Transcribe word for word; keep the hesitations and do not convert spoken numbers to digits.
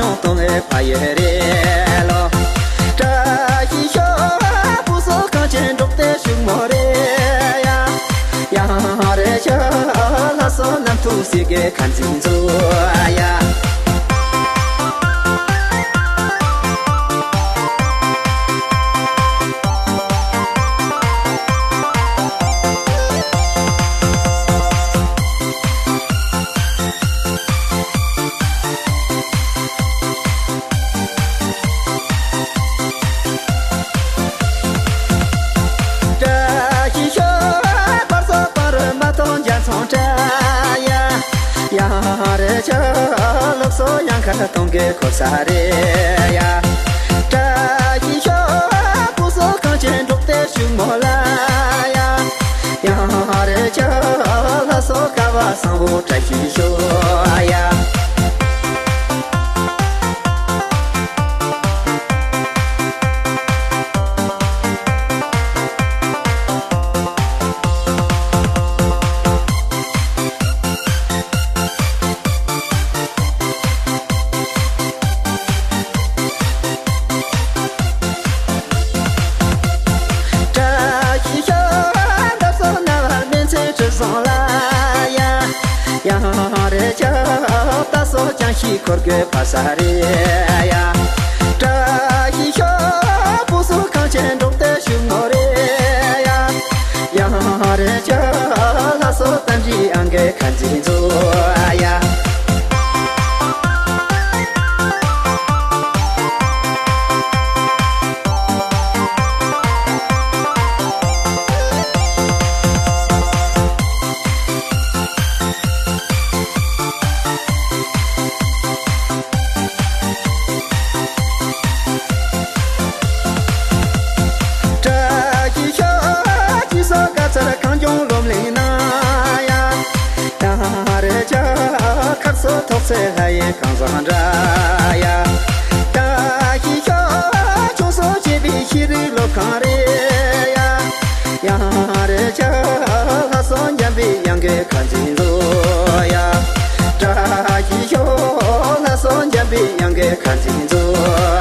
ཡོང་གཏོང་ངེ་ཕ་ཡེ་རེ་ལོ། བཀྲ་ཤིས་ཤོག་སྐུ་གཟུགས་གངས་ཅན་འབྲོག་སྡེ་ཕྱུག་མོ་རེ་ཡ། ཡང་རེ་ཆོ་ལྷ་སོ་ནམ་ཐུག་སི་གེ་ཁ་འཛིན་ཚོ་ཡ། བཀྲ་ཤིས་ཤོག་བར་སོ་བར་མ་ཐོང་རྒྱ་ཚོང་བཀྲ་ཡ། ཡང་རེ་ཆོ་ལུགས་སོ་ཡང་ཁ་གཏོང་གེ་ཁོ་ས་རེ་ཡ། བཀྲ་ཤིས་ཤོག་སྐུ་གཟུགས་གངས་ཅན་འབྲོག་སྡེ་ཕྱུག་མོ་ལ་ཡ། ཡང་རེ་ཆོ་ལྷ་སོ་ཀ་བ་བཟང་བོ་བཀྲ་ཤིས་ཤོག་ཡ། བཀྲ་ཤིས་ཤོག་འདབ་སོ་ན་བར་མེ་ཚེ་ཁྲི་བཟང་ལ་ཡ། ཡང་རེ་ཆོ་ད་སོ་ཅང་ཤི་འཁོར་གོས་ཕ་ས་རེ་ཡ། བཀྲ་ཤིས་ཤོག་སྐུ་གཟུགས་གངས་ཅན་འབྲོག་སྡེ་ཕྱུག་མོ་རེ་ཡ། ཡང་རེ་ཆོ་ལྷ་སོ་ཏན་རི་ཨང་གེ་ཁ་འཛིན་ཚོ་ཡ། བཀྲ་ཤིས་ཤོག་སྐྱིད་སོ་དགའ་ཚལ་གངས་ལྗོངས་སློབ་གླིང་ན་ཡ། ཡང་རེ་ཆོ་ཁར་སོ་ཐོག་ཚེ་ལྷ་ཡི་ཁང་བཟང་འདྲ་ཡ། བཀྲ་ཤིས་ཤོག་ཆུང་སོ་བྱེད་པའི་ཤེས་རིག་སློབ་ཁང་རེད་ཡ། ཡང་རེ་ཆོ་ལྷ་སོ་འཇམ་པའི་དབྱངས་ཀྱི་ཁ་འཛིན་ཚོ་ཡ། བཀྲ་ཤིས་ཤོག་ལྷ་སོ་འཇམ་པའི་དབྱངས་ཀྱི་ཁ་འཛིན་ཚོ།